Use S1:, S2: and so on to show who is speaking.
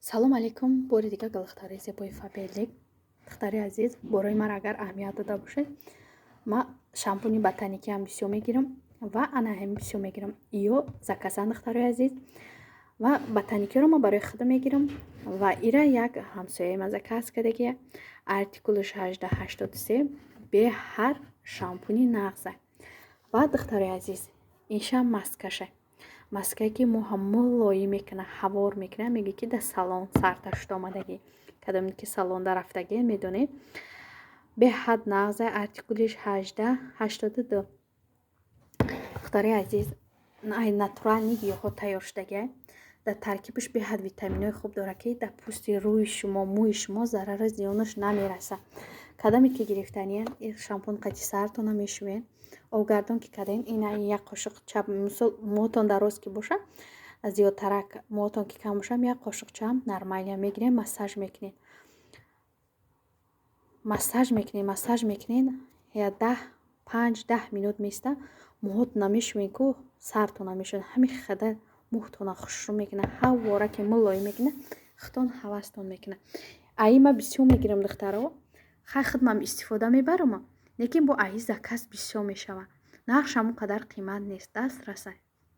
S1: Салом алейкум, бори дигар духтари зебои Фаберлик. Духтари азиз, борои мара агар аҳамият дода бошед, ма шампуни Ботаникиам бисёр мегирам ва ана ҳамин бисёр мегирам. Ё заказан, духтарои азиз. Ва Ботаникиро ма барои худам мегирам ва ира як ҳамсояи ма заказ кардагия. Артикулаш 1883, беҳар шампуни нағза. Ва, духтарои азиз, иншам маскаша. Маскае, ки мӯҳа мулоим мекунад, ҳавор мекунад, мегӯяд, ки дар салон сарта шуда омадагӣ. Кадоме ки салонда рафтагӣ, медонед. Беҳад нағза, артикулиш 1882. Духтарои азиз, ай натуральный гиёҳҳо тайёр шудагиай. Дар таркибаш беҳад витаминҳои хуб дорад, ки дар пӯсти рӯи шумо, мӯи шумо зарару зиёнаш намерасад. Кадоме ки гирифтаниян, ин шампун қати сартона мешӯед. Обгардон ки кардем, ина як қошуқча, мисол, мӯҳотон дароз ки бошад, зиёдтарак, мӯҳотон ки кам бошад, як қошуқчаам нормально мегирем, массаж мекунед. Массаж мекунед, массаж мекунед, я 10, 5, 10 минут меиста, мӯҳотона мешӯед ку, сартона мешӯед. Ҳамин хада мӯҳтона хушрӯ мекунад, ҳавора ки мулоим мекунад, худтон ҳавастон мекунад. Аи ма бисёр мегирам, духтаро. Хай, худмам истифода мебарам, лекин бо аи заказ бисёр мешавад. Нархшам он қадар қимат нест, даст расад.